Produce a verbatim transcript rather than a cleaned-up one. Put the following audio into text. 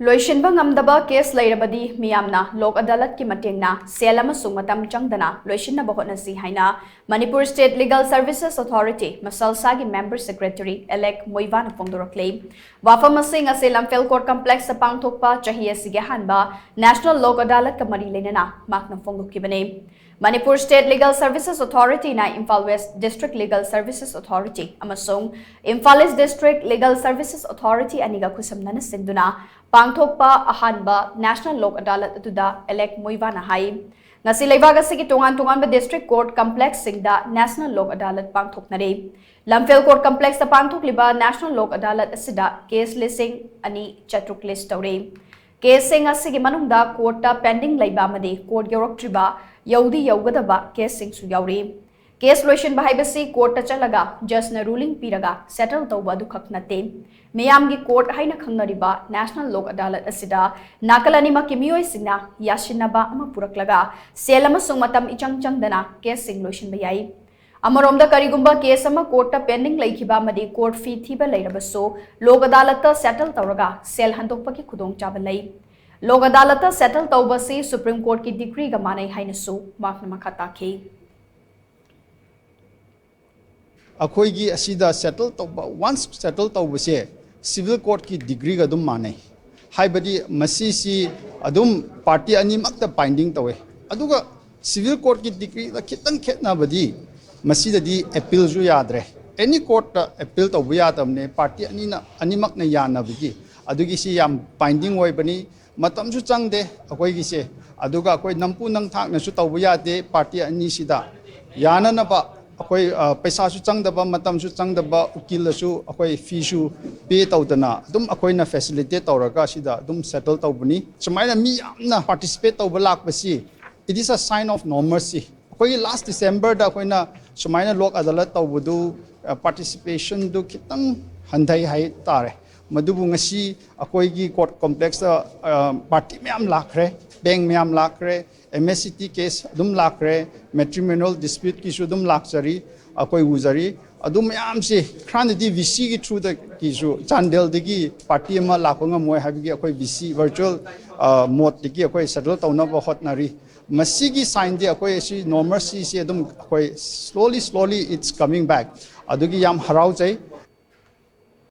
ꯂꯣꯏꯁꯤꯟꯕ ꯉꯝꯗꯕ ꯀꯦꯁ ꯂꯩꯔꯕꯗꯤ ꯃꯤꯌꯥꯝꯅ ꯂꯣꯛ ꯑꯗꯥꯂꯠꯀꯤ ꯃꯇꯦꯡꯅ ꯁꯦꯜ ꯑꯃꯁꯨꯡ ꯃꯇꯝ ꯆꯪꯗꯅ ꯂꯣꯏꯁꯤꯟꯅꯕ ꯍꯣꯠꯅꯁꯤ ꯍꯥꯏꯅ Manipur state legal services authority, ꯃꯁꯜꯁꯥꯒꯤ ꯃꯦꯝꯕꯔ ꯁꯦꯀ꯭ꯔꯦꯇꯔꯤ ꯑꯦꯂꯦꯛ ꯃꯣꯏꯕꯥꯅ ꯐꯣꯡꯗꯣꯔꯛꯂꯤ꯫ ꯋꯥꯐꯝ ꯑꯁꯤ ꯉꯁꯤ ꯂꯝꯐꯦꯜ ꯀꯣꯔꯠ ꯀꯝꯄ꯭ꯂꯦꯛꯁꯇ ꯄꯥꯡꯊꯣꯛꯄ ꯆꯍꯤ ꯑꯁꯤꯒꯤ ꯑꯍꯥꯟꯕ ꯅꯦꯁꯅꯦꯜ ꯂꯣꯛ ꯑꯗꯥꯂꯠꯀ ꯃꯔꯤ ꯂꯩꯅꯅ ꯃꯍꯥꯛꯅ ꯐꯣꯡꯗꯣꯛꯈꯤꯕꯅꯤ꯫ ꯃꯅꯤꯄꯨꯔ ꯁ꯭ꯇꯦꯠ ꯂꯤꯒꯜ ꯁꯔꯚꯤꯁꯦꯁ ꯑꯣꯊꯣꯔꯤꯇꯤꯅ Imphal west district legal services authority ꯑꯃꯁꯨꯡ Imphal east district legal services authority ꯑꯅꯤꯒ ꯈꯨꯠꯁꯝꯅꯅ ꯁꯤꯟꯗꯨꯅ ꯄꯥꯡꯊꯣꯛꯄ ꯑꯍꯥꯟꯕ ꯅꯦꯁꯅꯦꯜ ꯂꯣꯛ ꯑꯗꯥꯂꯠ ꯑꯗꯨꯗ ꯑꯦꯂꯦꯛ ꯃꯣꯏꯕꯥꯅ ꯍꯥꯏ, ꯉꯁꯤ ꯂꯩꯕꯥꯛ ꯑꯁꯤꯒꯤ ꯇꯣꯉꯥꯟ ꯇꯣꯉꯥꯟꯕ ꯗꯤꯁꯇ꯭ꯔꯤꯛ ꯀꯣꯔꯠ ꯀꯝꯄ꯭ꯂꯦꯛꯁꯁꯤꯡꯗ ꯅꯦꯁꯅꯦꯜ ꯂꯣꯛ ꯑꯗꯥꯂꯠ ꯄꯥꯡꯊꯣꯛꯅꯔꯤ꯫ ꯂꯝꯐꯦꯜ ꯀꯣꯔꯠ ꯀꯝꯄ꯭ꯂꯦꯛꯁꯇ ꯄꯥꯡꯊꯣꯛꯂꯤꯕ ꯅꯦꯁꯅꯦꯜ ꯂꯣꯛ ꯑꯗꯥꯂꯠ ꯑꯁꯤꯗ ꯀꯦꯁ ꯂꯤꯁꯤꯡ ꯑꯅꯤ ꯆꯥꯇ꯭ꯔꯨꯛ ꯂꯤꯁ ꯇꯧꯔꯤ꯫ ꯀꯦꯁꯁꯤꯡ ꯑꯁꯤꯒꯤ ꯃꯅꯨꯡꯗ ꯀꯣꯔꯠꯇ ꯄꯦꯟꯗꯤꯡ ꯂꯩꯕ ꯑꯃꯗꯤ ꯀꯣꯔꯠ ꯌꯧꯔꯛꯇ꯭ꯔꯤꯕ, ꯌꯧꯗꯤ ꯌꯧꯒꯗꯕ ꯀꯦꯁꯁꯤꯡꯁꯨ ꯌꯥꯎꯔꯤ꯫ ꯀꯦꯁ ꯂꯣꯏꯁꯤꯟꯕ ꯍꯥꯏꯕꯁꯤ ꯀꯣꯔꯠꯇ ꯆꯠꯂꯒ ꯖꯖꯅ ꯔꯨꯂꯤꯡ ꯄꯤꯔꯒ ꯁꯦꯇꯜ ꯇꯧꯕ ꯑꯗꯨꯈꯛ ꯅꯠꯇꯦ꯫ ꯃꯤꯌꯥꯝꯒꯤ ꯀꯣꯔꯠ ꯍꯥꯏꯅ ꯈꯪꯅꯔꯤꯕ ꯅꯦꯁꯅꯦꯜ ꯂꯣꯛ ꯑꯗꯥꯂꯠ ꯑꯁꯤꯗ ꯅꯥꯀꯜ ꯑꯅꯤꯃꯛꯀꯤ ꯃꯤꯑꯣꯏꯁꯤꯡꯅ ꯌꯥꯁꯤꯟꯅꯕ ꯑꯃ ꯄꯨꯔꯛꯂꯒ ꯁꯦꯜ ꯑꯃꯁꯨꯡ ꯃꯇꯝ ꯏꯆꯪ ꯆꯪꯗꯅ ꯀꯦꯁꯁꯤꯡ ꯂꯣꯏꯁꯤꯟꯕ ꯌꯥꯏ꯫ ꯑꯃꯔꯣꯝꯗ, ꯀꯔꯤꯒꯨꯝꯕ ꯀꯦꯁ ꯑꯃ ꯀꯣꯔꯠꯇ ꯄꯦꯟꯗꯤꯡ ꯂꯩꯈꯤꯕ ꯑꯃꯗꯤ ꯀꯣꯔꯠ ꯐꯤ ꯊꯤꯕ ꯂꯩꯔꯕꯁꯨ, ꯂꯣꯛ ꯑꯗꯥꯂꯠꯇ ꯁꯦꯇꯜ ꯇꯧꯔꯒ ꯁꯦꯜ ꯍꯟꯗꯣꯛꯄꯒꯤ ꯈꯨꯗꯣꯡꯆꯥꯕ ꯂꯩ꯫ ꯂꯣꯛ ꯑꯗꯥꯂꯠꯇ ꯁꯦꯇꯜ ꯇꯧꯕꯁꯤ ꯁꯨꯄ꯭ꯔꯤꯝ ꯀꯣꯔꯠꯀꯤ ꯗꯤꯒ꯭ꯔꯤꯒ ꯃꯥꯟꯅꯩ ꯍꯥꯏꯅꯁꯨ ꯃꯍꯥꯛꯅ ꯃꯈꯥ ꯇꯥꯈꯤ꯫ ꯑꯩꯈꯣꯏꯒꯤ ꯑꯁꯤꯗ ꯁꯦꯇꯜ ꯇꯧꯕ, ꯋꯥꯟꯁ ꯁꯦꯇꯜ ꯇꯧꯕꯁꯦ ꯁꯤꯚꯤꯜ ꯀꯣꯔꯠꯀꯤ ꯗꯤꯒ꯭ꯔꯤꯒ ꯑꯗꯨꯝ ꯃꯥꯟꯅꯩ꯫ ꯍꯥꯏꯕꯗꯤ ꯃꯁꯤꯁꯤ ꯑꯗꯨꯝ ꯄꯥꯔꯇꯤ ꯑꯅꯤꯃꯛꯇ ꯕꯥꯏꯟꯗꯤꯡ ꯇꯧꯋꯦ꯫ ꯑꯗꯨꯒ ꯁꯤꯚꯤꯜ ꯀꯣꯔꯠꯀꯤ ꯗꯤꯒ꯭ꯔꯤꯗ ꯈꯤꯇꯪ ꯈꯦꯠꯅꯕꯗꯤ ꯃꯁꯤꯗꯗꯤ ꯑꯦꯄꯤꯜꯁꯨ ꯌꯥꯗ꯭ꯔꯦ꯫ ꯑꯦꯅꯤ ꯀꯣꯔꯠꯇ ꯑꯦꯄꯤꯜ ꯇꯧꯕ ꯌꯥꯗꯕꯅꯦ, ꯄꯥꯔꯇꯤ ꯑꯅꯤꯅ, ꯑꯅꯤꯃꯛꯅ ꯌꯥꯅꯕꯒꯤ꯫ ꯑꯗꯨꯒꯤ ꯁꯤ ꯌꯥꯝ ꯕꯥꯏꯟꯗꯤꯡ ꯑꯣꯏꯕꯅꯤ꯫ ꯃꯇꯝꯁꯨ ꯆꯪꯗꯦ ꯑꯩꯈꯣꯏꯒꯤꯁꯦ꯫ ꯑꯗꯨꯒ ꯑꯩꯈꯣꯏ ꯅꯝꯐꯨ ꯅꯝꯊꯥꯛꯅꯁꯨ ꯇꯧꯕ ꯌꯥꯗꯦ꯫ ꯄꯥꯔꯇꯤ ꯑꯅꯤꯁꯤꯗ ꯌꯥꯅꯅꯕ ꯑꯩꯈꯣꯏ, ꯑ, ꯄꯩꯁꯥꯁꯨ ꯆꯪꯗꯕ, ꯃꯇꯝꯁꯨ ꯆꯪꯗꯕ, ꯎꯀꯤꯜꯗꯁꯨ ꯑꯩꯈꯣꯏ ꯐꯤꯁꯨ ꯄꯦ ꯇꯧꯗꯅ ꯑꯗꯨꯝ ꯑꯩꯈꯣꯏꯅ ꯐꯦꯁꯤꯂꯤꯇꯦꯠ ꯇꯧꯔꯒ ꯁꯤꯗ ꯑꯗꯨꯝ ꯁꯦꯇꯜ ꯇꯧꯕꯅꯤ꯫ ꯁꯨꯃꯥꯏꯅ ꯃꯤ ꯌꯥꯝꯅ ꯄꯥꯔꯇꯤꯁꯤꯄꯦꯠ ꯇꯧꯕ ꯂꯥꯛꯄꯁꯤ, it is a sign of normalcy꯫ ꯑꯩꯈꯣꯏꯒꯤ ꯂꯥꯁ ꯗꯤꯁꯦꯝꯕꯔꯗ ꯑꯩꯈꯣꯏꯅ ꯁꯨꯃꯥꯏꯅ ꯂꯣꯛ ꯑꯗꯥꯂꯠ ꯇꯧꯕꯗꯨ, ꯑ, ꯄꯥꯔꯇꯤꯁꯤꯄꯦꯁꯟꯗꯨ ꯈꯤꯇꯪ ꯍꯟꯊꯩ ꯍꯥꯏ ꯇꯥꯔꯦ꯫ ꯃꯗꯨꯕꯨ ꯉꯁꯤ ꯑꯩꯈꯣꯏꯒꯤ ꯀꯣꯔꯠ ꯀꯣꯝꯄ꯭ꯂꯦꯛꯁꯇ, ꯑ, ꯄꯥꯔꯇꯤ ꯃꯌꯥꯝ ꯂꯥꯛꯈ꯭ꯔꯦ, ꯕꯦꯡ ꯃꯌꯥꯝ ꯂꯥꯛꯈ꯭ꯔꯦ, M S C T case ꯑꯗꯨꯝ ꯂꯥꯛꯈ꯭ꯔꯦ, ꯃꯦꯇ꯭ꯔꯤꯃꯣꯅꯤꯌꯦꯜ ꯗꯤꯁꯄ꯭ꯌꯨꯠꯀꯤꯁꯨ ꯑꯗꯨꯝ ꯂꯥꯛꯆꯔꯤ, ꯑꯩꯈꯣꯏ ꯎꯖꯔꯤ꯫ ꯑꯗꯨ ꯃꯌꯥꯝꯁꯦ ꯈꯔꯅꯗꯤ ꯚꯤ ꯁꯤꯒꯤ ꯊ꯭ꯔꯨꯗꯒꯤꯁꯨ ꯆꯥꯟꯗꯦꯜꯗꯒꯤ ꯄꯥꯔꯇꯤ ꯑꯃ ꯂꯥꯛꯄ ꯉꯝꯃꯣꯏ ꯍꯥꯏꯕꯒꯤ ꯑꯩꯈꯣꯏ ꯚꯤ ꯁꯤ ꯚꯔꯆꯨꯋꯦꯜ ꯃꯣꯗꯇꯒꯤ ꯑꯩꯈꯣꯏ ꯁꯦꯇꯜ ꯇꯧꯅꯕ ꯍꯣꯠꯅꯔꯤ꯫ ꯃꯁꯤꯒꯤ ꯁꯥꯏꯟꯗꯤ ꯑꯩꯈꯣꯏ ꯑꯁꯤ normalcyꯁꯦ ꯑꯗꯨꯝ ꯑꯩꯈꯣꯏ slowly slowly it's coming back꯫ ꯑꯗꯨꯒꯤ ꯌꯥꯝ ꯍꯔꯥꯎꯖꯩ꯫